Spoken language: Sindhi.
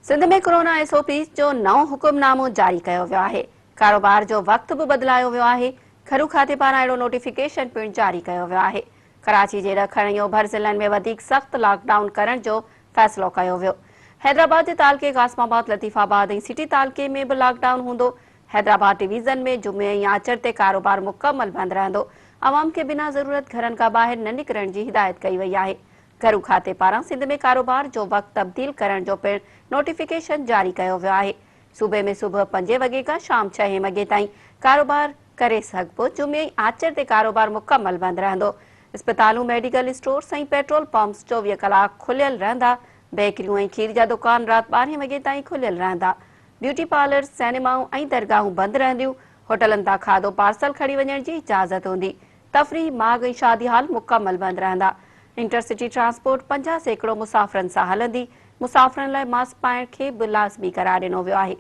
Sindh ۾ corona S O Ps جو نئون حڪم نامو جاري ڪيو ويو آهي، ڪاروبار جو وقت به بدلايو ويو آهي، گهرو کاتي پاران اهڙو نوٽيفڪيشن پڻ جاري ڪيو ويو آهي، ڪراچي جي ڏکڻ ۽ اوڀر ضلعن ۾ وڌيڪ سخت لاڪ ڊائون ڪرڻ جو فيصلو ڪيو ويو، حيدرآباد جي تعلقي قاسم آباد، لطيف آباد ۽ سٽي تعلقي ۾ به لاڪ ڊائون هوندو، حيدرآباد ڊويزن ۾ جمعي ۽ آچر تي ڪاروبار مڪمل بند رهندو، عوام کي بنا ضرورت گهرن کان ٻاهر نه نڪرڻ جي هدايت ڪئي وئي آهي، گهرو کاتي پاران سنڌ ۾ ڪاروبار جو وقت تبديل ڪرڻ جو پڻ نوٽيفڪيشن جاري ڪيو ويو آهي. صوبي ۾ صبح پنجين وڳي کان شام ڇهين وڳي تائين ڪاروبار ڪري سگهبو، جمعي ۽ آچر تي ڪاروبار مڪمل بند رهندو. اسپتالون، ميڊيڪل اسٽورز ۽ پيٽرول پمپس 24 ڪلاڪ کليل رهندا، بيڪريون ۽ کير جا دڪان رات ٻارهين وڳي تائين کليل رهندا. بيوٽي پارلرز، سئنيمائون ۽ درگاهون بند رهنديون، هوٽلن تان کاڌو پارسل کڻي وڃڻ جي اجازت هوندي. تفريحي ماڳ ۽ شادي هال مڪمل بند رهندا. انٽر سٽي ٽرانسپورٽ 50% مسافرن سان هلندي، مسافرن لاء ماسڪ پائڻ کي به لازمي قرار ڏنو ويو آهي.